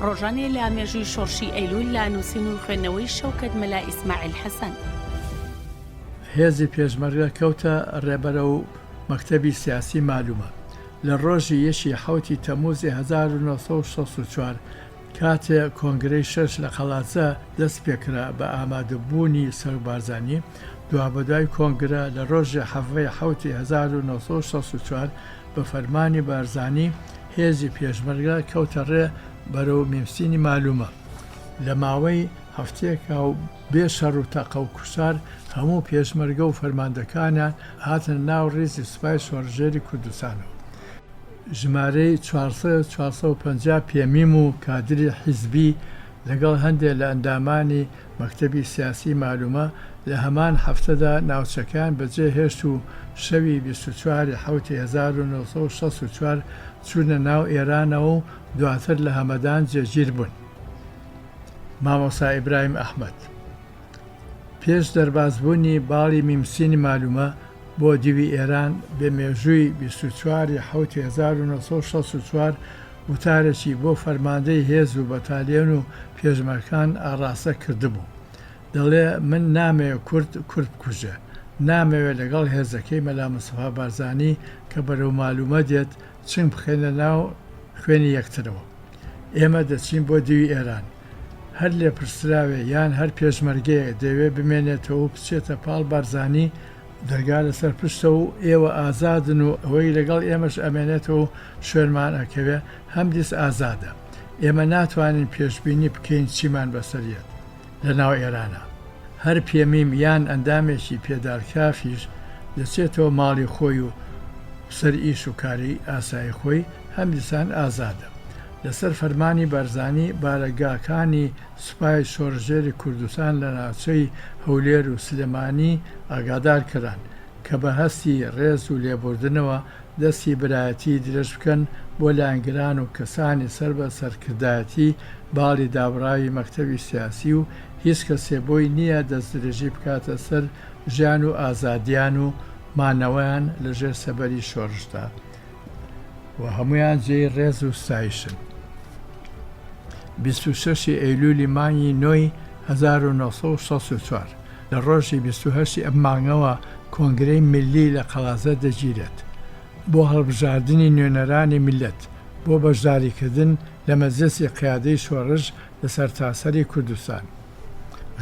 ڕۆژانێ لە مێژووی شۆڕشی ئەیلوول لە نووسین و خوێندنەوەی شەوکەت مەلا ئیسماعیل حەسەن. هێزی پێشمەرگە کەوتە ڕێ بەرەو مەکتەبی سیاسی مالومە لە ڕۆژی یەکی حەوتی تەمووزی 1964 کاتێ کۆنگرەی شەش لە قەڵادزە دەست پێکرا بە ئامادەبوونی سەرۆک بارزانی، دوابەدوای کۆنگرە لە ڕۆژی حەڤەی حەوتی 1964 بە فەرمانی بارزانی هێزی پێشمەرگە کەوتە ڕێ بەرەو میمسینی مالومە لە ماوەی هەفتەیەکا و بێ شەڕ و تەقە و کوشتار هەموو پێشمەرگە و فەرماندەکانیان هاتنە ناو ڕیزی سوپای شۆڕشگێری کوردستانەوە. ژمارەی 400 450 پێمیم و کادری حیزبی لەگەڵ هەندێ لە ئەندامانی مەکتەبی سیاسی مالومە لە هەمان هەفتەدا ناوچەکەیان بەجێ هێشت و شەوی 24 ی حەوتی 1964 چوونە ناو ئێرانەوە و دواتر لە هەمەدان جێگیر بوون. مامۆستا ئیبراهیم ئەحمەد پێش دەربازبوونی باڵی میمسینی مالومە بۆ دیوی ئێران بە مێژووی 24 ی حەوتی 1964 وتارێکی بۆ فەرماندەی هێز و بەتالیۆن و پێشمەرکان ئاڕاستە کردبوو. دەڵێ من نامەوێ کورد کورد بکوژێ. نامەوێ لەگەڵ هێزەکەی مەلا مستەفا بارزانی کە بەرەو مالومە دێت چنگ بخەینە ناو خوێنی یەکترەوە. ئێمە دەچین بۆ دیوی ئێران. هەر لێپرسراوێ یان هەر پێشمەرگەیەک دەیەوێ بمێنێتەوە و بچێتە پاڵ بارزانی، دەرگا لەسەر پشتە و ئێوە ئازادن و ئەوەی لەگەڵ ئێمەش ئەمێنێتەوە و شوێنمان ئەکەوێ هەمدیس ئازادە. ئێمە ناتوانین پێشبینی بکەین چیمان بەسەر یەت لە ناو ئێرانا. هەر پێمیم یان ئەندامێکی پێدارکافیش دەچێتەوە ماڵی خۆی و سەر ئیش و کاری ئاسایی خۆی هەمدیسان ئازادە. لەسەر فەرمانی بارزانی بارەگاکانی سوپای شۆڕشگێری کوردستان لە ناوچەی هەولێر و سلێمانی ئاگادار کران کە بە هەستی ڕێز و لێبوردنەوە دەستی برایەتی درێژ بکەن بۆ لایەنگران و کەسانی سەر بە سەرکردایەتی باڵی دابڕاوی مەکتەبی سیاسی و هیچ کەسێ بۆی نییە دەستدرێژی بکاتە سەر ژیان و ئازادیان و مانەوەیان لە ژێر سەبەری شۆڕشدا و هەموویان جێی ڕێز و ستایشن. 26 ی ئەیلولی مانگی نۆی 1964 لە ڕۆژی 28 ی ئەم مانگەوە کۆنگرەی میللی لە قەڵازە دەگیرێت بۆ هەڵبژاردنی نوێنەرانی میللەت بۆ بەشداریکردن لە مەجلسی قیادەی شۆڕش لە سەرتاسەری کوردستان.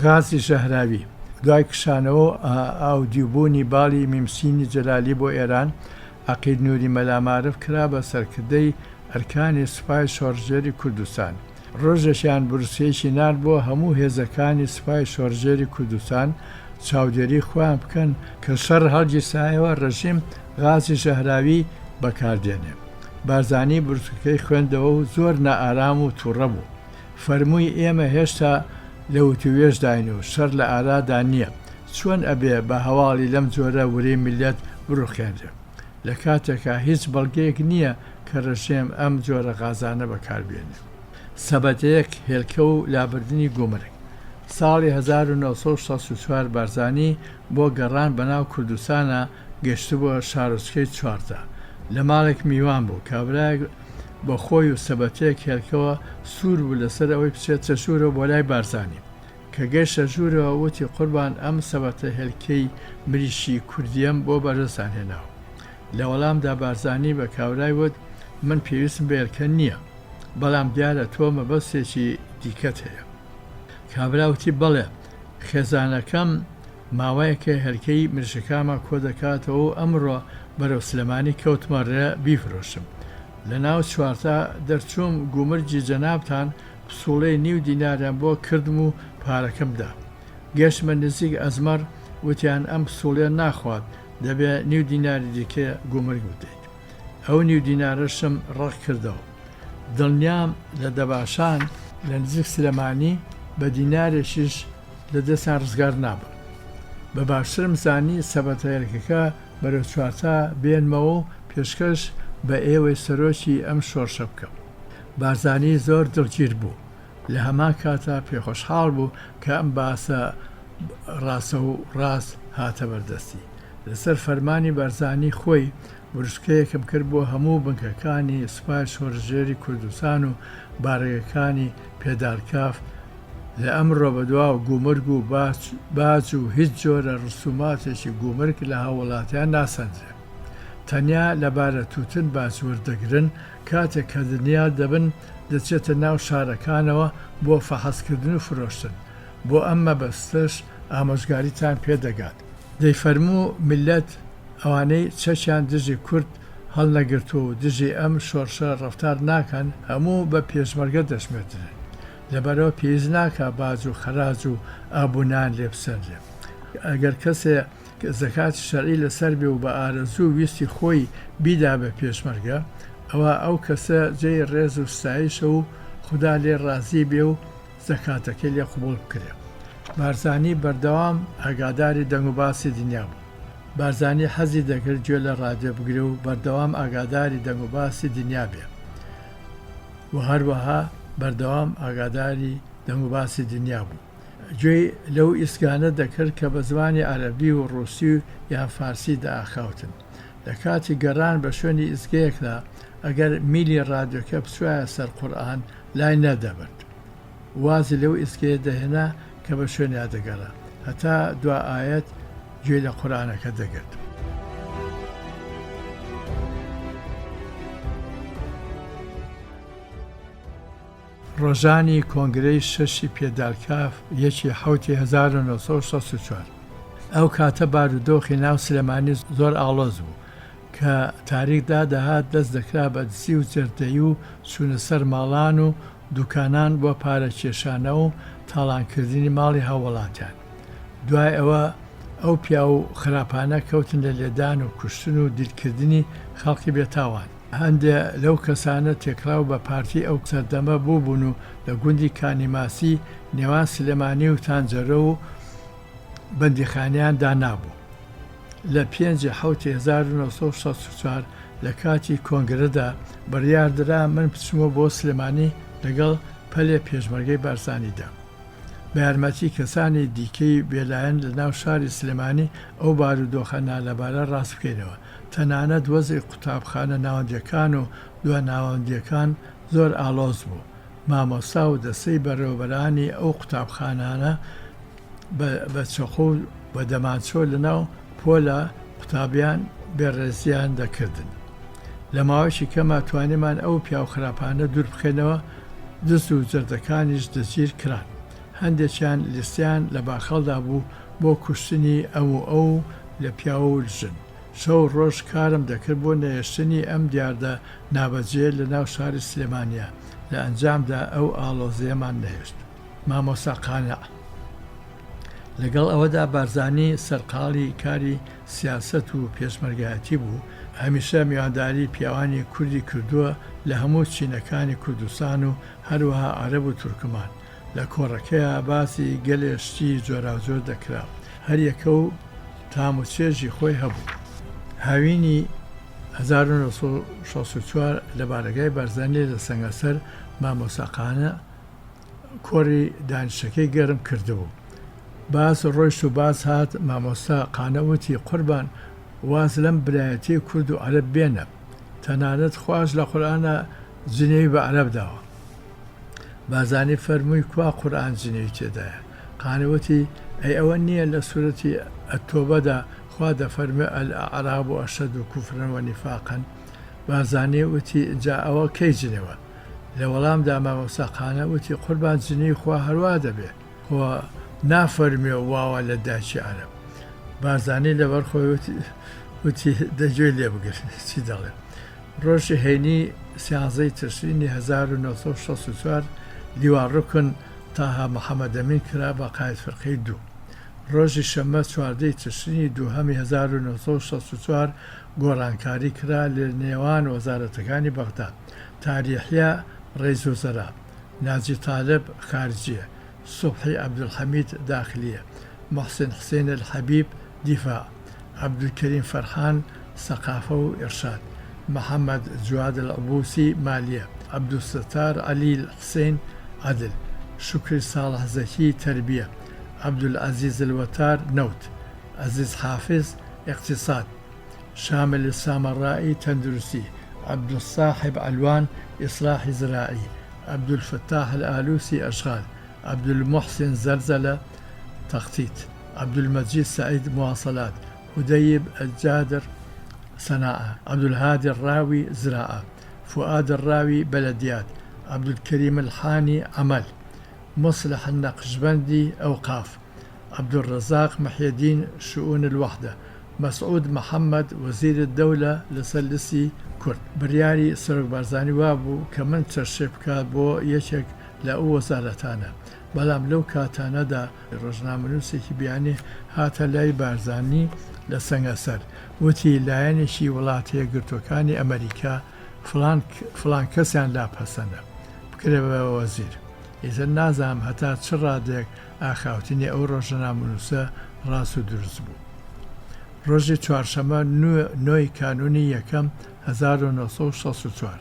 غازی ژەهراوی، دوای کشانەوە و ئاودیوبوونی باڵی میمسینی جەلالی بۆ ئێران، عەقید نوری مەلا مارف کرا بە سەرکردەی ئەرکانی سوپای شۆڕشگێری کوردستان. ڕۆژێکیان بروسکەیەکی نارد بۆ هەموو هێزەکانی سوپای شۆڕشگێری کوردستان چاودێری خۆیان بکەن کە شەڕ هەڵگیرسایەوە ڕژیم غازی ژەهراوی بەکار دێنێ. بارزانی بروسکەکەی خوێندەوە و زۆر نائارام و توڕە بوو. فەرمووی ئێمە هێشتا لە وتووێژداین و شەڕ لە ئارادا نییە. چۆن ئەبێ بە هەواڵی لەم جۆرە ورەی میللەت بڕوخێنرێ؟ لە کاتێکا هیچ بەڵگەیەک نییە کە ڕژێم ئەم جۆرە غازانە بەکار بێنێ. سەبەتەیەک هێلکە و لابردنی گومرگ. ساڵی 1964 بارزانی بۆ گەڕان بەناو کوردستانا گەشتبووە شارۆچکەی چوارتا. لە ماڵێک میوان بوو. کابرایەک بە خۆی و سەبەتەیەک هێلکەوە سوور بوو لەسەر ئەوەی بچێتە ژوورەوە بۆ لای بارزانی. کە گەیشتە ژوورەوە وتی قوربان ئەم سەبەتە هێلکەی مریشکی کوردیەم بۆ بەڕێزتان هێناوە. لە وەڵامدا بارزانی بە کابرای وت من پێویستم بە هێلکە نییە، بەڵام دیارە تۆ مەبەستێکی دیکەت هەیە. کابرا وتی بەڵێ خێزانەکەم ماوەیەکە هێلکەی مریشکەکانمان کۆدەکاتەوە و ئەمڕۆ بەرەو سلێمانی کەوتمە ڕێ بیفرۆشم. لە ناو چوارتا دەرچووم گومرگی جەنابتان پسوڵەی نیو دیناریان بۆ کردم و پارەکەم دا. گەشتمە نزیک ئەزمەڕ، وتیان ئەم پسوڵەیە ناخوات، دەبێ نیو دیناری دیکە گومرگ بدەیت. ئەو نیو دینارەشم ڕەق کردەوە. دڵنیام لە دەباشان لە نزیک سلێمانی بە دینارێکیش لە دەستیان ڕزگار نابم. بە باشترم زانی سەبەتە هێلکەکە بەرەو چوارتا بێنمەوە و پێشکەش بە ئێوەی سەرۆکی ئەم شۆڕشە بکەم. بارزانی زۆر دڵگیر بوو، لە هەمان کاتا پێخۆشحاڵ بوو کە ئەم باسە ڕاستەوڕاست هاتە بەردەستی. لەسەر فەرمانی بارزانی خۆی بروسکەیەکم کرد بۆ هەموو بنکەکانی سوپای شۆڕشگێری کوردستان و بارەگەکانی پێدارکاف لە ئەمڕۆ بەدواوە گومرگ و باج و هیچ جۆرە ڕسوماتێکی گومرگ لە هاووڵاتیان ناسەندرێ. تەنیا لە بارە تووتن باج وەردەگرن، کاتێک کە دنیا دەبن دەچێتە ناو شارەکانەوە بۆ فەحس کردن و فرۆشتن. بۆ ئەم مەبەستەش ئامۆژگاریتان پێ دەگات. دەیفەرموو میللەت ئەوانەی چەکیان دژی کورد هەڵنەگرتووە و دژی ئەم شۆڕشە ڕەفتار ناکەن هەموو بە پێشمەرگە دەژمێردرێن. لەبەرئەوە پێویست ناکا باج و خەراج و ئابوونەیان لێ بسەنرێ. ئەگەر کەسێ زەکاتی شەرعی لەسەر بێ و بە ئارەزوو و ویستی خۆی بیدا بە پێشمەرگە، ئەوا ئەو کەسە جێی ڕێز و ستایشە و خودا لێی ڕازی بێ و زەکاتەکەی لێ قبوڵ بکرێ. بارزانی بەردەوام ئاگاداری دەنگوباسی دنیا بوو. بارزانی حەزی دەکرد گوێ لە ڕادیۆ بگرێ و بەردەوام ئاگاداری دەنگوباسی دنیا بێ و هەروەها بەردەوام ئاگاداری دەنگوباسی دنیا بوو. گوێی لەو ئیسگانە دەکرد کە بە زمانی عەرەبی و ڕووسی و یان فارسی دەئاخاوتن. لە کاتی گەڕان بە شوێنی ئیسگەیەکدا ئەگەر میلی ڕادیۆکە بچوایە سەر قورئان لای نەدەبرد. وازی لەو ئیسگەیە دەهێنا کە بە شوێنیا دەگەڕا هەتا دوا ئایەت گوێی لە قورئانەکە دەگرت. ڕۆژانی کۆنگرەی شەشی پێدالکاف یەکی حەوتی 1964. ئەو کاتە بارودۆخی ناو سلێمانی زۆر ئاڵۆز بوو، کە تاریک دادەهات دەست دەکرا بە دزی و جەردەیی و چوونە سەر ماڵان و دوکانان بۆ پارە کێشانەوە و تاڵانکردنی ماڵی هاووڵاتیان. دوای ئەوە ئەو پیاو خراپانە کەوتن لە لێدان و کوشتن و دیلکردنی خەڵکی بێتاوان. هەندێ لەو کەسانە تێکڵاو بە پارتی ئەو سەردەمە بووبوون و لە گوندی کانی ماسی نێوان سلێمانی و تانجەرۆ و بەندیخانەیان دانابوو. لە پێنج ی حەوتی 1964 لە کاتی کۆنگرەدا بڕیار درا من بچمەوە بۆ سلێمانی لەگەڵ پەلێ پێشمەرگەی بارزانیدا. بە یارمەتی کەسانی دیکەی بێلایەن لە ناو شاری سلێمانی ئەو بارودۆخە نالەبارە ڕاست بکەینەوە. تەنانەت وەزعی قوتابخانە ناوەندیەکان و دواناوەندیەکان زۆر ئاڵۆز بوو. مامۆستا و دەستەی بەڕێوەبەرانی ئەو قوتابخانانە بە چەقۆ و بە دەمانچۆ لە ناو پۆلا قوتابیان بێڕێزیان دەکردن. لە ماوەیەکی کەما توانیمان ئەو پیاو خراپانە دوور بخەینەوە، دز و جەردەکانیش دەستگیر کران. هەندێکیان لیستیان لە باخەڵدا بوو بۆ کوشتنی ئەم و ئەو لە پیاو و ژن. شەو ڕۆژ کارم دەکرد بۆ نەهێشتنی ئەم دیاردە نابەجێیە لە ناو شاری سلێمانیا، لە ئەنجامدا ئەو ئاڵۆزییەمان نەهێشت. مامۆستا قانع، لەگەڵ ئەوەدا بارزانی سەرقاڵی کاری سیاسەت و پێشمەرگایەتی بوو، هەمیشە میوانداری پیاوانی کوردی کردووە لە هەموو چینەکانی کوردستان و هەروەها عەرەب و تورکمان. لە کۆڕەکەیا باسی گەلێ شتی جۆراوجۆر دەکرا، هەر یەکە و تام و چێژی خۆی هەبوو. هاوینی 1964 لە بارەگای بارزانی لە سەنگەسەر مامۆستا قانع کۆڕی دانیشتەکەی گەرم کردبوو. باس ڕۆیشت و باس هات، مامۆستا قانع وتی، قوربان واز لەم برایەتیەی کورد و عەرەب بێنە، تەنانەت خواش لە قورئانا جنێوی بە عەرەب داوە. بارزانی فەرمووی کوا قورئان جنێوی تێدایە؟ قانع وتی، ئەی ئەوە نییە لە سورەتی التوبەدا خوا دەفەرموێ الاعراب اشد کفرا و نفاقا؟ بارزانی وتی، جا ئەوە کەی جنێوە؟ لە وەڵامدا مامۆستا قانع وتی، قوربان جنێوی خوا هەروا دەبێ، خۆ نافەرموێ واوا لە دایکی عەرەب. بارزانی لەبەر خۆی وتی، دە گوێی لێ بگر چی دەڵێ. ڕۆژی هەینی سیانزەی تشرینی 1964 لیوا ڕوکن تاها محەمەدەمین کرا بە قائید فرقەی دوو. ڕۆژی شەممە چواردەی تشرینی دووهەمی 1964 گۆڕانکاری کرا لە نێوان وەزارەتەکانی بەغدا. تاریحیە ڕەیس وزەرا، ناجی تالب خارجیە، سوبحی عەبدولحەمید داخلیە، موحسین حسین الحەبیب دیفاع، عەبدولکەریم فەرحان سەقافە و ئیرشاد، محەمەد جواد العبوسی مالیە، عەبدولستار عەلی حسین عەدل، شوکری ساڵح زەکی تەربیە، عەبدولعەزیز الوەتار نەوت، عەزیز حافز ئیقتیساد، شامل السامەڕائی تەندروستی، عەبدولساحب عەلوان ئیسلاحی زراعی، عەبدولفەتاح ئەلئالوسی ئەشغال، عەبدولموحسین زەلزەلە تەختیت، عەبدولمەجید سەعید مواصلات، هودەیب الجادر سەناعە، عەبدولهادی الراوی زراعە، فوئاد الراوی بەلەدیات، عەبدولکەریم الحانی عەمەل، موسلح النەقشبەندی ئەوقاف، عەبدولرەزاق محێدین شئون الوحدە، مەسعود محەمەد وەزیر الدولە لەسەر لیستی کورد. بڕیاری سەرۆک بارزانی وابوو کە من تەرشیح بکات بۆ یەکێک لە ئەو وەزارەتانە، بەڵام لەو کاتانەدا ڕۆژنامەنووسێکی بیانی هاتە لای بارزانی لە سەنگەسەر وتی لایەنێکی وڵاتەیەکگرتووەکانی ئەمەریکا فڵان فڵان کەسیان لا پەسەندە بکرێ بە وەزیر. ئیتر نازانم هەتا چ ڕادەیەک ئاخاوتنی ئەو ڕۆژنامەنووسە ڕاست و دروست بوو. ڕۆژی چوارشەممە نۆی کانوونی یەکەم 1964،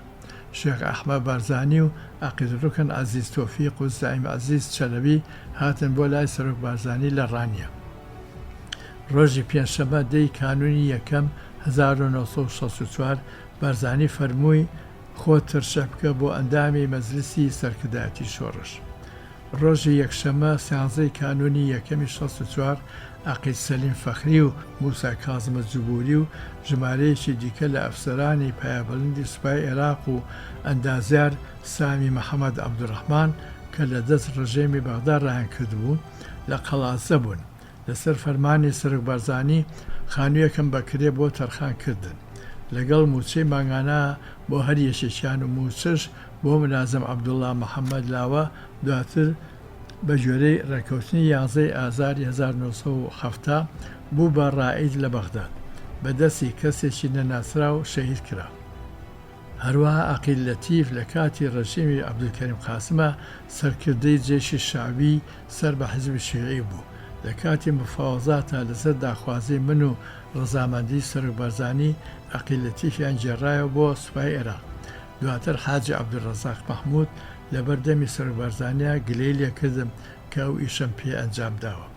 شێخ ئەحمەد بارزانی و عەقید ڕوکن عەزیز تۆفیق و زەعیم عەزیز چەلەبی هاتن بۆ لای سەرۆک بارزانی لە ڕانیە. ڕۆژی پێنجشەممە دە ی کانوونی یەکەم 1964، بارزانی فەرمووی خۆت تەرشیح بکە بۆ ئەندامی مەجلیسی سەرکردایەتی شۆڕش. ڕۆژی یەکشەممە سیانزەی کانوونی یەکەمی 64 عەقید سەلیم فەخری و موسا کازمە جبوری و ژمارەیەکی دیکە لە ئەفسەرانی پایەبڵندی سوپای عێراق و ئەندازیار سامی محەمەد عەبدولڕەحمان کە لە دەست ڕژێمی بەغدا ڕایانکردبوو لە قەڵادزە بوون. لەسەر فەرمانی سەرۆک بارزانی خانوویەکم بە کرێ بۆ تەرخان کردن لەگەڵ مووچەی مانگانە بۆ هەر یەکێکیان و مووچەش بۆ ملازم عەبدوڵڵا محەمەد لاوە دواتر بە گوێرەی ڕێککەوتنی یانزەی ئازاری 1970 بوو بە ڕائید لە بەغداد بە دەستی کەسێکی نەناسراو شەهید کرا. هەروەها عەقید لەتیف لە کاتی ڕژیمی عەبدولکەریم قاسما سەرکردەی جەیشی شەعبی سەر بە حزبی شیوعی بوو. لە کاتی مفاوەزاتا لەسەر داخوازی من و ڕەزامەندی سەرۆک بارزانی عەقید لەتیفیان گێڕایەوە بۆ سوپای ئێراق. دواتر حاجی عەبدولڕەزاق مەحمود لەبەر دەمی سەرۆک بارزانیا گلەی لێکردم کە ئەو ئیشەم پێ ئەنجام داوە.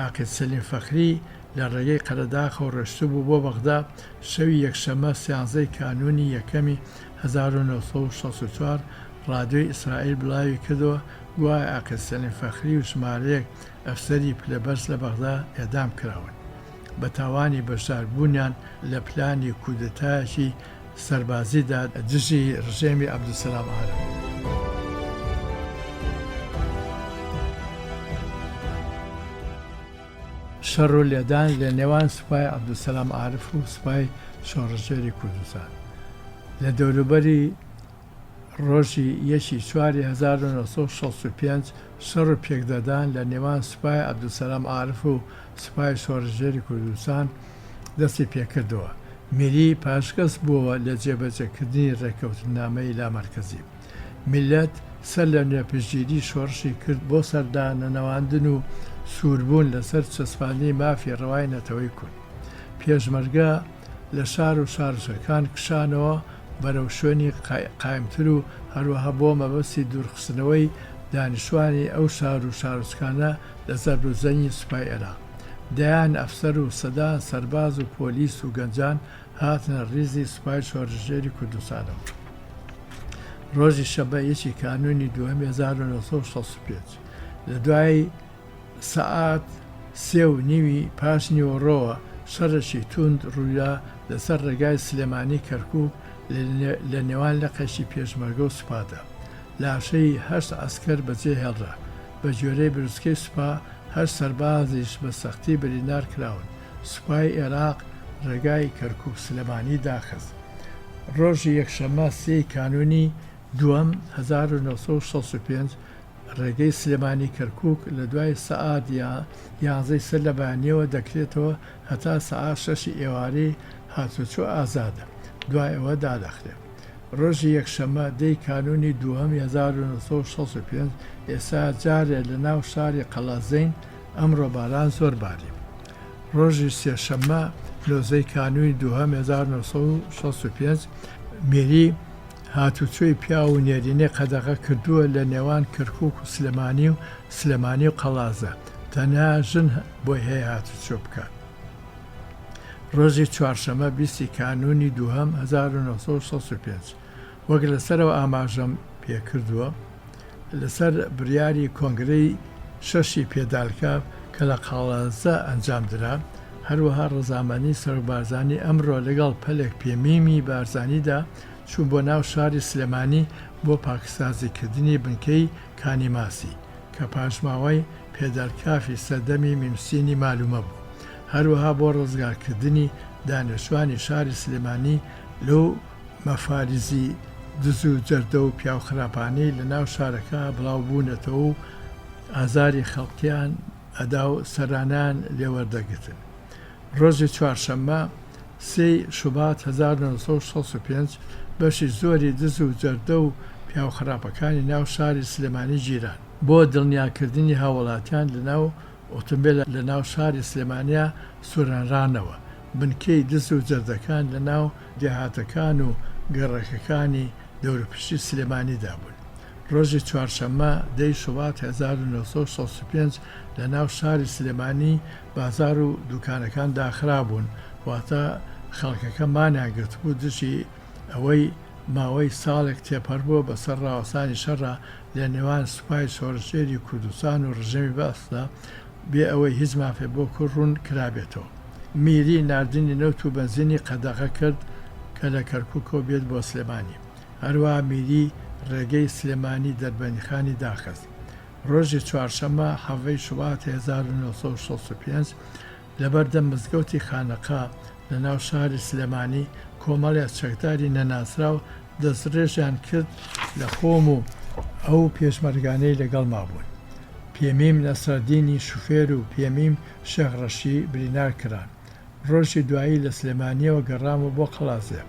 عەقید سەلیم فەخری لە ڕێگەی قەرەداخەوە ڕۆیشتبوو بۆ بەغدا، شەوی یەکشەممە سیانزەی کانوونی یەکەمی 1964 ڕادیۆی ئیسرائیل بڵاوی کردەوە گوایە عەقید سەلیم فەخری و ژمارەیەک ئەفسەری پلەبەرز لە بەغدا ئێعدام کراون بە تاوانی بەشداربوونیان لە پلانی کودەتایەکی سەربازیدا دژی ڕژێمی عەبدولسەلام عارف. شەڕ و لێدان لە نێوان سوپای عەبدولسەلام عارف و سوپای شۆڕشگێری کوردستان لە دەوروبەری ڕۆژی یەکی چواری 1965 شەڕ و پێکدادان لە نێوان سوپای عەبدولسەلام عارف و سوپای شۆڕشگێری کوردستان دەستی پێکردەوە. میری پاشگەز بووەوە لە جێبەجێکردنی ڕێککەوتننامەی لامەرکەزی. میللەت سەر لە نوێ پشتگیری شۆڕشی کرد بۆ سەردانەنەواندن و سووربوون لەسەر چەسپاندنی مافی ڕەوای نەتەوەی کورد. پێشمەرگە لە شار و شارۆچکەکان کشانەوە بەرەو شوێنی قایمتر و هەروەها بۆ مەبەستی دوورخستنەوەی دانیشتوانی ئەو شار و شارۆچکانە لە زەبر و زەنگی سوپای ئێراق. دەیان ئەفسەر و سەدان سەرباز و پۆلیس و گەنجان هاتنە ڕیزی سوپای شۆڕشگێری کوردستانەوە. ڕۆژی شەممە یەکی کانوونی دووهەمی 1965 لە دوای سەعات سێ و نیوی پاش نیوەڕۆوە شەڕێکی تووند ڕوویدا لەسەر ڕێگای سلێمانی کەرکووک لە نێوان لقێکی پێشمەرگە و سوپادا. لاشەی هەشت عەسکەر بەجێ هێڵرا. بە گوێرەی بروسکەی سوپا هەشت سەربازیش بە سەختی بریندار کراون. سوپای ئێراق ڕێگای کەرکوک سلێمانی داخست. ڕۆژی یەکشەممە سێی کانوونی دووەم 1965 ڕێگەی سلێمانی کەرکوک لە دوای سەعات یانزەی سەر لە بەیانیەوە دەکرێتەوە هەتا سەعات شەشی ئێوارەی هاتوچۆ ئازادە دوای ئەوە دادەخرێت. ڕۆژی یەکشەممە دەی کانوونی دووهەمی 1965 ئێستا جارێ لە ناو شاری قەڵادزەین ئەمڕۆ باران زۆر باری. ڕۆژی سێشەممە نۆزدەی کانوونی دووهەم 1965 میری هاتوچۆی پیاو و نێرینەی قەدەغە کردووە لە نێوان کەرکوک و سلێمانی و سلێمانی و قەڵادزە تەنها ژن بۆی هەیە هاتوچۆ بکات. ڕۆژی چوارشەممە 20 ی کانوونی دووهەم 1965 وەک لە سەرەوە ئاماژەم پێکردووە. لەسەر بڕیاری کۆنگرەی شەشی پێدالکە کە لە قەڵادزە ئەنجامدرا، هەروەها ڕەزامەندی سەرۆک بارزانی ئەمڕۆ لەگەڵ پەلێک پێمیمی بارزانیدا چوون بۆ ناو شاری سلێمانی بۆ پاکسازیکردنی بنکەی کانی ماسی کە پاشماوەی پێدالکافی سەردەمی میمسینی مالومە بوو، هەروەها بۆ ڕزگارکردنی دانیشتوانی شاری سلێمانی لەو مەفاریزی دز و جەردە و پیاوخراپانەی لە ناو شارەکە بڵاو بوونەتەوە و ئازاری خەڵکیان ئەدا و سەرانەیان لێ وەردەگرتن. ڕۆژی چوارشەممە سێی شوبات 1965 بەشی زۆری دز و جەردە و پیاوخراپەکانی ناو شاری سلێمانی گیران. بۆ دڵنیاکردنی هاوڵاتیان لە ناو ئۆتۆمبێلە لە ناو شاری سلێمانیا سورێنرانەوە، بنکەی دز و جەردەکان لە ناو دێهاتەکان و گەڕەکەکانی دەوروپشتی سلێمانیدا بوون. ڕۆژی چوارشەممە دە ی شوبات 1965 لە ناو شاری سلێمانی بازاڕ و دوکانەکان داخرابوون، واتە خەڵکەکە مانیان گرتبوو دژی ئەوەی ماوەی ساڵێک تێپەڕبووە بەسەر ڕاوەستانی شەڕا لە نێوان سوپای شۆڕشگێری کوردستان و ڕژێمی بەعسدا بێ ئەوەی هیچ مافێ بۆ کورد ڕوون کرابێتەوە. میری ناردنی نەوت و بەنزینی قەدەغە کرد کە لە کەرکوکەوە بێت بۆ سلێمانی. هەروەها میری ڕێگەی سلێمانی دەربەندیخانی داخست. ڕۆژی چوارشەممە حەڤەی شوباتی 1965 لەبەردەم مزگەوتی خانەقا لە ناو شاری سلێمانی کۆمەڵێ چەکداری نەناسراو دەستڕێژیان کرد لە خۆم و ئەو پێشمەرگانەی لەگەڵما بوون. پێمیم نەسرەدینی شوفێر و پێمیم شێخ ڕەشی برینار کران. ڕۆژی دوایی لە سلێمانییەوە گەڕامەوە بۆ قەڵادزێ.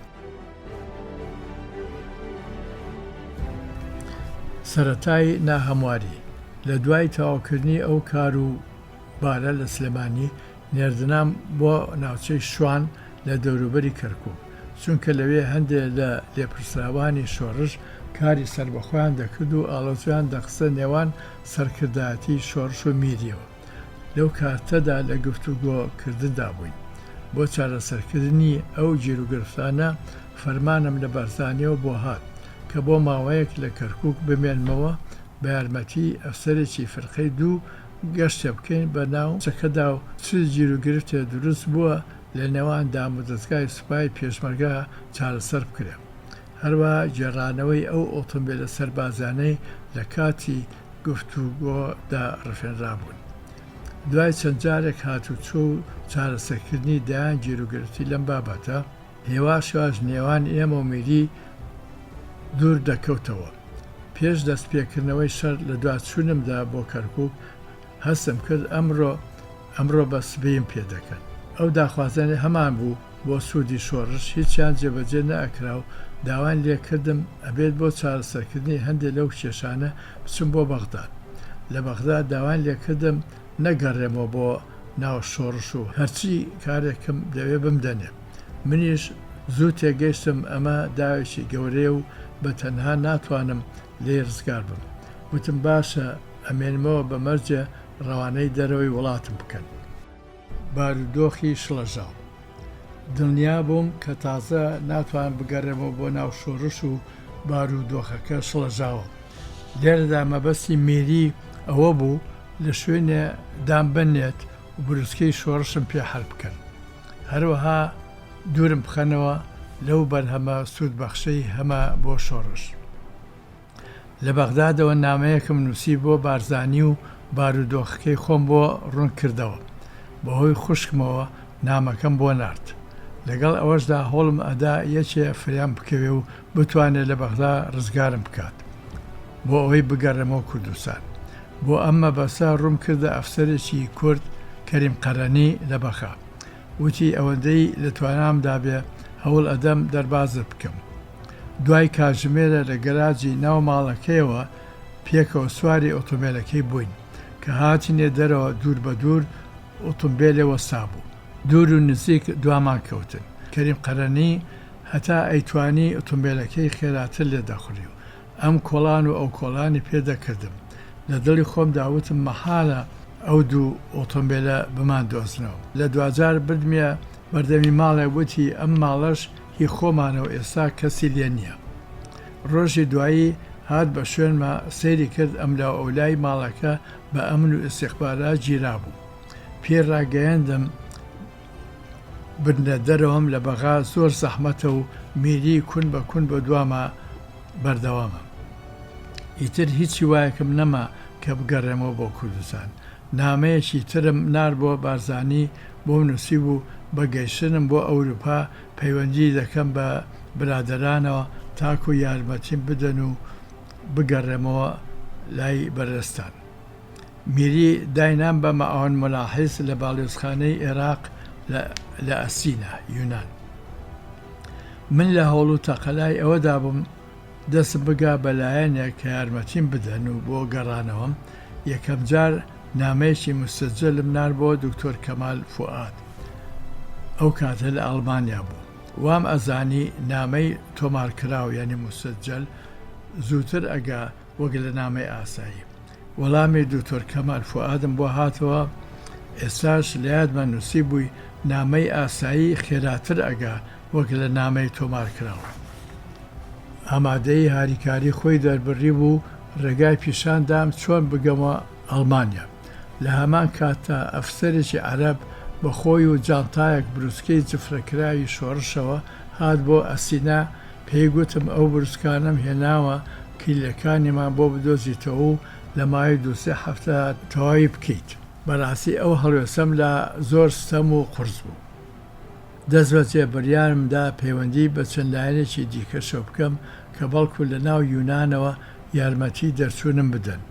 سەرەتای ناهەمواری، لە دوای تەواوکردنی ئەو کار و بارە لە سلێمانی، نێردنام بۆ ناوچەی شوان لە دەوروبەری کەرکوک، چونکە لەوێ هەندێ لە لێپرسراوانی شۆڕش کاری سەربەخۆیان دەکرد و ئاڵۆزییان دەخستە نێوان سەرکردایەتیی شۆڕش و میرییەوە. لەو کاتەدا لە گفتوگۆ کردندا بووین بۆ چارەسەرکردنی ئەو گیروگرفتانە، فەرمانم لە بارزانییەوە بۆ هات کە بۆ ماوەیەک لە کەرکوک بمێنمەوە بە یارمەتیی ئەفسەرێکی فرقەی دوو گەشتێ بکەین بە ناوچەکەدا و چ گیروگرفتێ دروست بووە لە نێوان دامودەزگای سوپای پێشمەرگە چارەسەر بکرێ. هەروەها گێڕانەوەی ئەو ئۆتۆمبێلە سەربازیانەی لە کاتی گفتوگۆ دا ڕفێنرابوون. دوای چەند جارێک هاتوچۆ و چارەسەرکردنی دەیان گیروگرفتی لەم بابەتە، هێواش هێواش نێوان ئێمە و میری دوور دەکەوتەوە. پێش دەست پێکردنەوەی شەر لە دوا چوونمدا بۆ کەرکووک هەستم کرد ئەمرۆ ئەمڕۆ بە سبەیم پێ دەکەن. ئەو داخوازیانەی هەمان بوو بۆ سوودی شۆڕش هیچیان جێبەجێ نەئەکرا و داوایان لێ کردم ئەبێت بۆ چارەسەرکردنی هەندێ لەو کێشانە بچم بۆ بەغداد. لە بەغداد داوایان لێ کردم نەگەڕێمەوە بۆ ناو شۆڕش و هەرچی کارێکم دەوێ بمدەنێ. منیش زوو تێگەیشتم ئەمە داوێکی گەورەیە و بە تەنها ناتوانم لێی ڕزگار بم. وتم باشە ئەمێنمەوە بە مەرجێ ڕەوانەی دەرەوەی وڵاتم بکەن. بارودۆخی شڵەژاو. دڵنیا بووم کە تازە ناتوانم بگەڕێمەوە بۆ ناو شۆڕش و بارودۆخەکە شڵەژاوە. لێرەدا مەبەستی میری ئەوە بوو لە شوێنێ دامبنێت و بروسکەی شۆڕشم پێ حەل بکەن. هەروەها دوورم بخەنەوە لەو بەرهەمە سوودبەخشەی هەمە بۆ شۆڕش. لە بەغدادەوە نامەیەکم نووسی بۆ بارزانی و بارودۆخەکەی خۆم بۆ ڕوون کردەوە. بەهۆی خوشکمەوە نامەکەم بۆ نارد. لەگەڵ ئەوەشدا هەوڵم ئەدا یەکێ فریام بکەوێ و بتوانێ لە بەغدا ڕزگارم بکات بۆ ئەوەی بگەڕێمەوە کوردستان. بۆ ئەم مەبەستە ڕووم کردە ئەفسەرێکی کورد کەریم قەرەنی لە بەغا. وتی ئەوەندەی لە توانامدا بێ هەوڵ ئەدەم دەربازت بکەم. دوای کاتژمێرە لە گەراجی ناو ماڵەکەیەوە پێکەوە سواری ئۆتۆمبێلەکەی بووین. کە هاتینە دەرەوە دوور بە دوور ئۆتۆمبێلێ وەستابوو. دوور و نزیک دوامان کەوتن. کەریم قەرەنی هەتا ئەیتوانی ئۆتۆمبێلەکەی خێراتر لێ دەخوڕی و ئەم کۆڵان و ئەو کۆڵانی پێ دەکردم. لە دڵی خۆمدا وتم مەحالە ئەو دوو ئۆتۆمبێلە بماندۆزنەوە. لە دواجار بردمیە بەردەمی ماڵێ وتی ئەم ماڵەش هی خۆمانە و ئێستا کەسی لێ نییە. ڕۆژی دوایی هات بە شوێنما، سەیری کرد ئەملاوئەولای ماڵەکە بە ئەمن و ئیستیخبارات گیرابوو. پێی ڕاگەیاندم بردنە دەرەوەم لە بەغا زۆر زەحمەتە و میری کون بە کون بە دواما بەردەوامە. ئیتر هیچ هیوایەکم نەما کە بگەڕێمەوە بۆ کوردستان. نامەیەکی ترم نارد بۆ بارزانی بۆم نووسیبوو بە گەیشتنم بۆ ئەوروپا پەیوەندی دەکەم بە برادەرانەوە تاکو یارمەتیم بدەن و بگەڕێمەوە لای بەڕێزتان. میری داینام بە معاون ملاحظ لە باڵیۆزخانەی ئێراق لە ئەسینا، یونان. من لە هەوڵ و تەقەلای ئەوەدا بووم دەستم بگا بە لایەنێک کە یارمەتیم بدەن و بۆ گەڕانەوەم، یەکەمجار نامەیەکی موسەجەلم نارد بۆ دکتۆر کەمال فوئاد، ئەو کاتە لە ئەڵمانیا بوو. وام ئەزانی نامەی تۆمارکراو یانی موسەجەل زووتر ئەگا وەک لە نامەی ئاسایی. وەڵامی دکتۆر کەمال فوئادم بۆ هاتەوە، ئێستاش لە یادمە نووسیبووی نامەی ئاسایی خێراتر ئەگا وەک لە نامەی تۆمارکراو. ئامادەیی هاریکاری خۆی دەربڕیبوو و ڕێگای پیشان دام چۆن بگەمە ئەڵمانیا. لە هەمان کاتدا ئەفسەرێکی عەرەب بە خۆی و جانتایەک بروسکەی جفرەکراوی شۆڕشەوە هات بۆ ئەسینا، پێی گوتم ئەو بروسکانەم هێناوە کلیلەکانیمان بۆ بدۆزیتەوە و لە ماوەی دوو سێ هەفتەدا تەواوی بکەیت. بەڕاستی ئەو هەڵوێستەم لا زۆر ستەم و قورس بوو. دەستبەجێ بڕیارم دا پەیوەندی بە چەند لایەنێکی دیکەشەوە بکەم کە بەڵکو لە ناو یونانەوە یارمەتی دەرچوونم بدەن.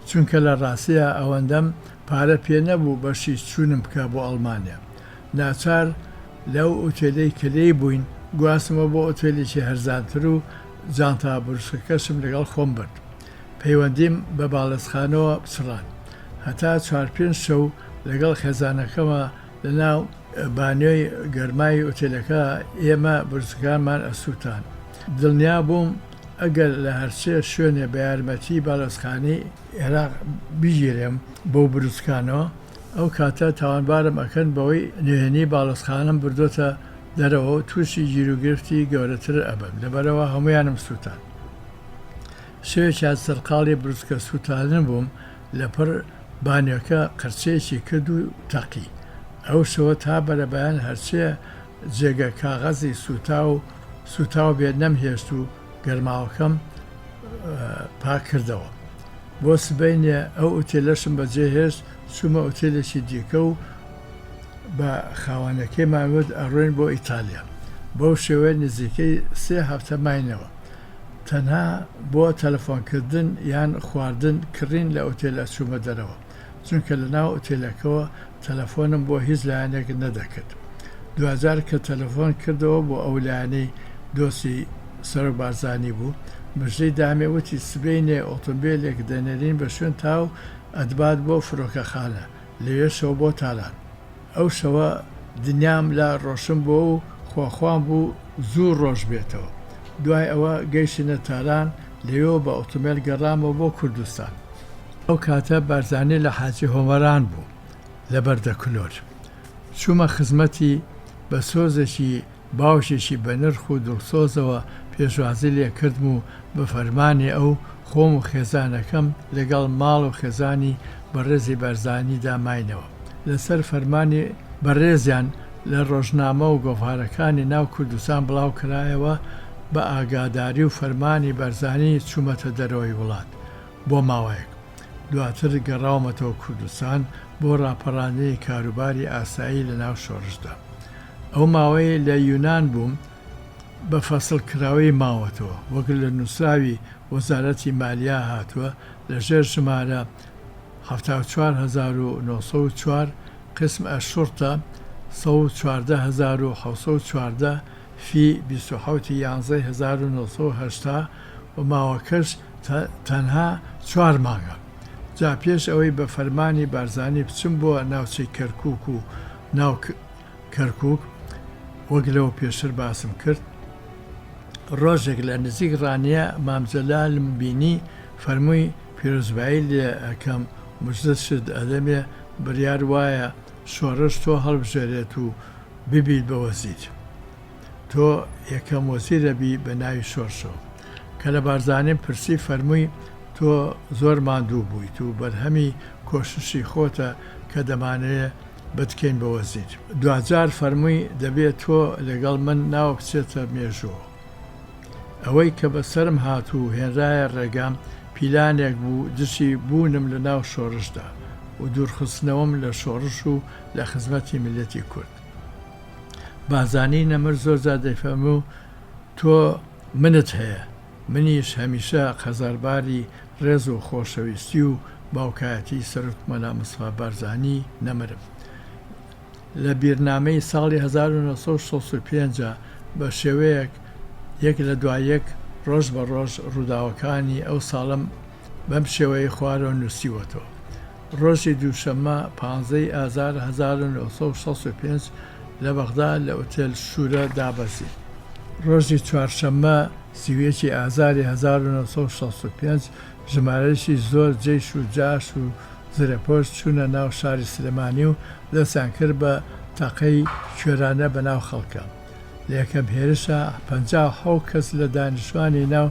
چونکە لە ڕاستیا ئەوەندەم پارە پێ نەبوو بەشی چوونم بکا بۆ ئەڵمانیا. ناچار لەو ئوتێلەی کە لێی بووین گواستمەوە بۆ ئوتێلێکی هەرزانتر و جانتا بروسکەکەشم لەگەڵ خۆم برد. پەیوەندیم بە باڵێزخانەوە پچڕاند. هەتا چوار پێنج شەو لەگەڵ خێزانەکەما لەناو بانیۆی گەرمای ئوتێلەکە ئێمە بروسکەکانمان ئەسووتان. دڵنیا بووم ئەگەر لە هەرچێ شوێنێ بە یارمەتیی باڵێزخانەی ئێراق بگیرێم بەو بروسکانەوە، ئەو کاتە تاوانبارم ئەکەن بەوەی نهێنی باڵەزخانەم بردۆتە دەرەوە و تووشی گیروگرفتی گەورەتر ئەبم، لەبەرئەوە هەموویانم سووتاند. شەوێکیان سەرقاڵی بروسکە سووتاندن بووم، لەپڕ بانیۆکە قرچەیەکی کرد و تەقی. ئەو شەوە تا بەرەبەیان هەرچێ جێگە کاغەزی سووتاو سووتاو بێ نەمهێشت و گەرماوەکەم پاک کردەوە. بۆ سبەینێ ئەو ئوتێلەشم بەجێ هێشت، چوومە ئوتێلێکی دیکە و بە خاوەنەکەیمان وت ئەڕۆین بۆ ئیتالیا. بەو شێوەیە نزیکەی سێ هەفتە ماینەوە. تەنها بۆ تەلەفۆنکردن یان خواردن کڕین لە ئوتێل ئەچوومە دەرەوە. چونکە لە ناو ئوتێلەکەوە تەلەفۆنم بۆ هیچ لایەنێک نەدەکرد. دواجار کە تەلەفۆن کردەوە بۆ ئەو لایەنەی دۆستی سەرۆک بارزانی بوو، مژدەی دامێ وتی سبەینێ ئۆتۆمبێلێک دەنێرین بە شوێنتا و ئەتبات بۆ فرۆکەخانە، لەوێشەوە بۆ تاران. ئەو شەوە دنیام لا ڕۆشن بۆ و خواخوام بوو زوو ڕۆژ بێتەوە. دوای ئەوە گەیشتینە تاران، لەوێوە بە ئۆتۆمبێل گەڕامەوە بۆ کوردستان. ئەو کاتە بارزانی لە حاجی هۆمەران بوو لە بەردەکلۆر. چوومە خزمەتی، بە سۆزێکی باوکێکی بەنرخ و دڵسۆزەوە پێشوازی لێ کردم و بە فەرمانی ئەو خۆم و خێزانەکەم لەگەڵ ماڵ و خێزانی بەڕێزی بارزانیدا ماینەوە. لەسەر فەرمانی بەڕێزیان لە ڕۆژنامە و گۆڤارەکانی ناو کوردستان بڵاو کرایەوە بە ئاگاداری و فەرمانی بارزانی چوومەتە دەرەوەی وڵات بۆ ماوەیەک. دواتر گەڕاومەتەوە کوردستان بۆ ڕاپەڕاندنی کاروباری ئاسایی لە ناو شۆڕشدا. ئەو ماوەیەی لە یونان بووم بە فەسڵ کراوەی ماوەتەوە، وەک لە نووسراوی وەزارەتی مالیا هاتووە لە ژێر ژمارە 74904 قسم الشرطە 114714 فی 27 ی یانزەی 1980 و ماوەکەش تەنها چوار مانگە. جا پێش ئەوەی بە فەرمانی بارزانی بچم بۆ ناوچەی کەرکوک و ناو کەرکوک، وەک لەوە پێشتر باسم کرد، ڕۆژێک لە نزیک ڕانیە مام جەلالم بینی، فەرمووی پیرۆزبایی لێ ئەکەم مژدەت شت ئەدەمێ، بڕیار وایە شۆڕش تۆ هەڵبژێرێت و ببیت بە وەزیر. تۆ یەکەم وەزیرەبی بە ناوی شۆرشەوە. کە لە بارزانیم پرسی فەرمووی تۆ زۆر ماندوو بوویت و بەرهەمی کۆششی خۆتە کە دەمانەوێ بتکەین بە وەزیر. دواجار فەرمووی دەبێ تۆ لەگەڵ من ناو بچێتە مێژووەوە. ئەوەی کە بە سەرم هات و هێنرایە ڕێگام پیلانێک بوو دژی بوونم لە ناو شۆڕشدا و دوورخستنەوەم لە شۆڕش و لە خزمەتی میللەتی کورد. بارزانی نەمر زۆر جار دەیفەرموو تۆ منت هەیە، منیش هەمیشە قەزارباری ڕێز و خۆشەویستی و باوکایەتی سەرۆک مەلا مستەفا بارزانی نەمرم. لە بیرنامەی ساڵی 1965 بە شێوەیەک یەک لە دوای یەک ڕۆژ بە ڕۆژ ڕووداوەکانی ئەو ساڵەم بەم شێوەیەی خوارەوە نووسیوەتەوە. ڕۆژی دووشەممە پانزە ی ئازار 1965 لە بەغدا لە ئوتێل شورە دابەزیم. ڕۆژی چوارشەممە 31 ی ئازاری 1965 ژمارەیەکی زۆر جەیش و جاش و زرێپۆش چوونە ناو شاری سلێمانی و دەستیان کرد بە تەقەی کوێرانە بە ناو خەڵکا. لە یەکەم هێرشا 57 کەس لە دانیشتوانی ناو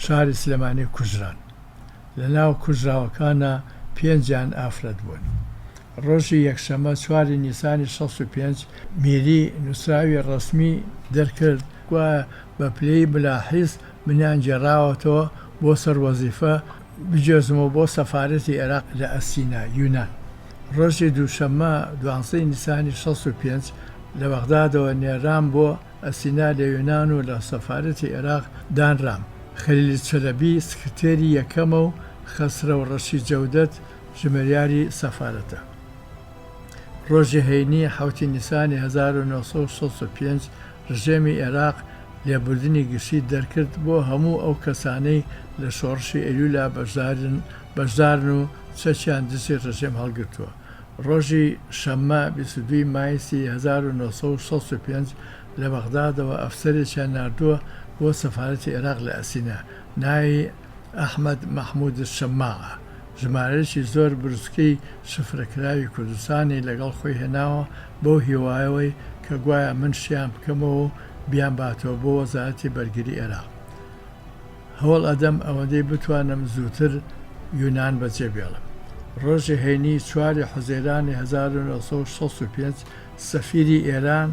شاری سلێمانی کوژران. لە ناو کوژراوەکانا پێنجیان ئافرەت بوون. ڕۆژی یەکشەممە چواری نیسانی 65 میری نووسراوی ڕەسمی دەرکرد گوایە بە پلەی ملاحیز منیان گێڕاوەتەوە بۆ سەر وەزیفە بگوێزمەوە بۆ سەفارەتی ئێراق لە ئەسینا، یونان. ڕۆژی دووشەممە دوانزەی نیسانی 65 لە بەغدادەوە نێرام بۆ ئەسینا لە یونان و لە سەفارەتی ئێراق دانرام. خەلیل چەلەبی سکرتێری یەکەمە و خەسرەو ڕەشید جەودەت ژمێریاری سەفارەتە. ڕۆژی هەینی حەوتی نیسانی 1965 ڕژێمی ئێراق لێبوردنی گشتی دەرکرد بۆ هەموو ئەو کەسانەی لە شۆڕشی ئەیلولا بەشدارن و چەکیان دژی ڕژێم هەڵگرتووە. ڕۆژی شەممە 22 ی مایسی 1965 لە بەغدادەوە ئەفسەرێکیان ناردووە بۆ سەفارەتی ئێراق لە ئەسینا ناوی ئەحمەد مەحمود شەماعە ژمارەیەکی زۆر بروسکەی شفرەکراوی کوردستانی لەگەڵ خۆی هێناوە بەو هیوایەوەی کە گوایە من شیان بکەمەوە و بیانباتەوە بۆ وەزارەتی بەرگری ئێراق. هەوڵ ئەدەم ئەوەندەی بتوانم زووتر یونان بەجێ بێڵم. ڕۆژی هەینی چواری حوزەیرانی 1965 سەفیری ئێران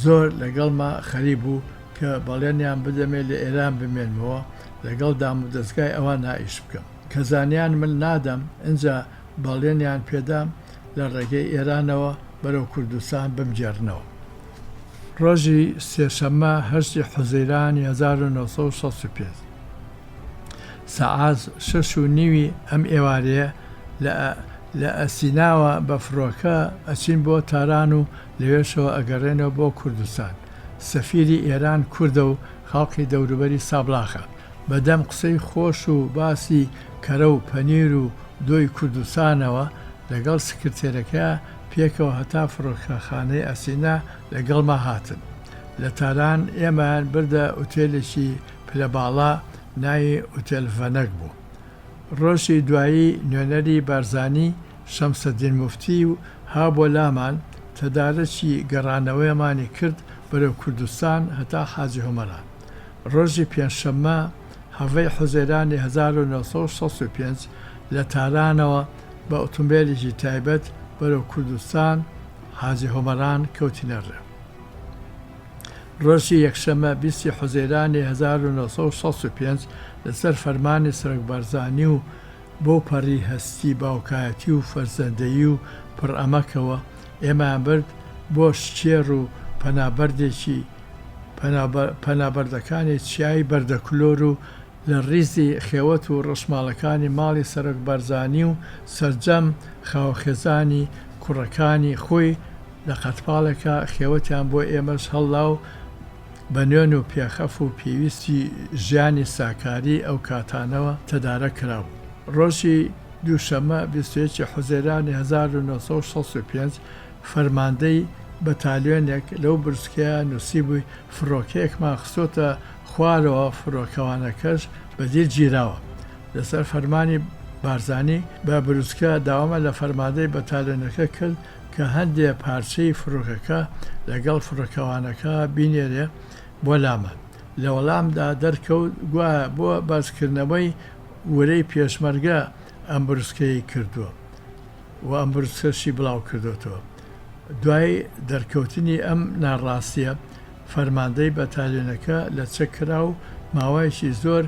زۆر لەگەڵما خەریک بوو کە بەڵێنیان بدەمێ لە ئێران بمێنمەوە لەگەڵ دامودەزگای ئەوانا ئیش بکەم. کە زانیان من نادەم ئینجا بەڵێنیان پێدام لە ڕێگەی ئێرانەوە بەرەو کوردستان بمگێڕنەوە. ڕۆژی سێشەممە هەشتی حوزەیرانی 1965 سەعات شەش و نیوی ئەم ئێوارەیە لە لە ئەسیناوە بە فڕۆکە ئەچین بۆ تاران و لەوێشەوە ئەگەڕێنەوە بۆ کوردستان. سەفیری ئێران کوردە و خەڵقی دەوروبەری سابڵاخە. بە دەم قسەی خۆش و باسی کەرە و پەنیر و دۆی کوردستانەوە لەگەڵ سکرتێرەکەیا پێکەوە هەتا فڕۆکەخانەی ئەسینا لەگەڵما هاتن. لە تاران ئێمەیان بردە ئوتێلێکی پلە باڵا ناوی ئوتێل ڤەنەک بوو. ڕۆژی دوایی نوێنەری بارزانی شەمسەدین موفتی و ها بۆ لامان تەدارەکی گەڕانەوەیەمانی کرد بەرەو کوردستان هەتا حاجی هۆمەران. ڕۆژی پێنجشەممە حەڤەی حوزەیرانی 1965 لە تارانەوە بە ئوتومبێلێکی تایبەت بەرەو کوردستان حاجی هۆمەران کەوتینە ڕێ. ڕۆژی یەکشەممە 20 ی حوزەیرانی 1965 لەسەر فەرمانی سەرۆک بارزانی و بەو پەڕی هەستی باوکایەتی و فەرزەندەیی و پڕ ئەمەکەوە ئێمەیان برد بۆ شکێر و پەنابەردێکی پەنابەردەکانی چیای بەردەکلۆر و لە ڕیزی خێوەت و ڕەشماڵەکانی ماڵی سەرۆک بارزانی و سەرجەم خاوخێزانی کوڕەکانی خۆی لە قەدپاڵێکا خێوەتیان بۆ ئێمەش هەڵدا و بە نوێن و پێخەف و پێویستی ژیانی ساکاری ئەو کاتانەوە تەدارەک کرابوو. ڕۆژی دووشەممە 21 ی حوزەیرانی 1965 فەرماندەی بەتالیۆنێک لەو بروسکەیە نووسیبووی فڕۆکەیەکمان خستۆتە خوارەوە فڕۆکەوانەکەش بە دیل گیراوە. لەسەر فەرمانی بارزانی بە بروسکە داوامە لە فەرماندەی بەتالیۆنەکە کرد کە هەندێ پارچەی فڕۆکەکە لەگەڵ فڕۆکەوانەکە بینێرێ بۆ لامان. لە وەڵامدا دەرکەوت گوایە بۆ بەرزکردنەوەی ورەی پێشمەرگە ئەم بروسکەیەی کردووە و ئەم بروسکەشی بڵاوکردۆتەوە. دوای دەرکەوتنی ئەم ناڕاستییە، فەرماندەی بەتالیۆنەکە لە چەک کرا و ماوەیەکی زۆر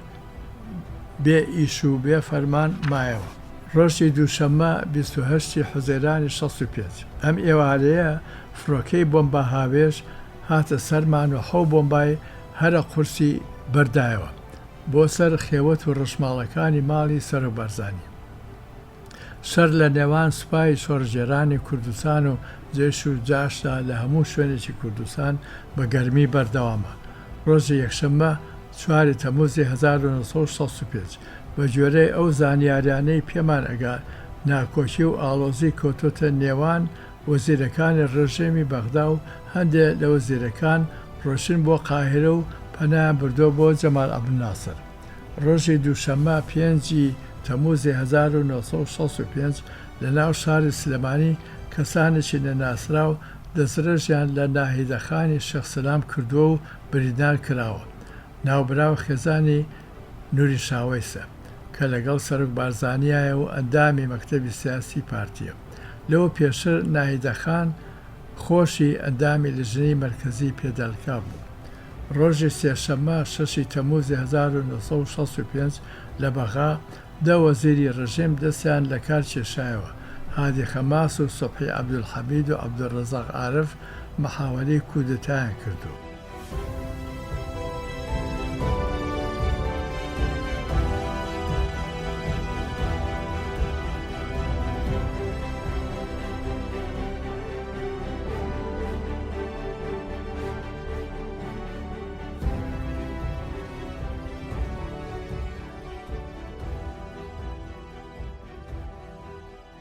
بێ ئیش و بێ فەرمان مایەوە. ڕۆژی دووشەممە 28 ی حوزەیرانی 65، ئەم ئێوارەیە فڕۆکەی بۆمباهاوێژ هاتە سەرمان و حەو بۆمبای هەرە قورسی بەردایەوە بۆ سەر خێوەت و ڕەشماڵەکانی ماڵی سەرۆک بارزانی. شەر لە نێوان سوپای شۆڕشگێرانی کوردستان و جەیش و جاشدا لە هەموو شوێنێکی کوردستان بە گەرمی بەردەوامە. ڕۆژی یەکشەممە چواری تەمووزی 1965، بە گوێرەی ئەو زانیاریانەی پێمان ئەگات، ناکۆکی و ئاڵۆزی کەوتۆتە نێوان وەزیرەکانی ڕژێمی بەغدا و هەندێ لە وەزیرەکان ڕۆشتن بۆ قاهیرە و پەنایان بردووە بۆ جەمال عەبدولناسر. ڕۆژی دووشەممە پێنج ی تەمووزی 1965 لە ناو شاری سلێمانی کەسانێکی نەناسراو دەستڕێژیان لە ناهیدە خانی شێخ سەلام کردووە و بریندار کراوە. ناوبراو خێزانی نوری شاوەیسە کە لەگەڵ سەرۆک بارزانیایە و ئەندامی مەکتەبی سیاسی پارتیە. لەوە پێشتر ناهیدە خان خۆشی ئەندامی لجنەی مەرکەزی پێدەلکا بوو. ڕۆژی سێشەممە شەشی تەمووزی 1965 لە بەغا دە وەزیری ڕژێم دەستیان لە کار کێشایەوە، هادی خەماس و سوبحی عەبدولحەمید و عەبدولڕەزاق عارف محاوەلەی کودەتایان کردوو.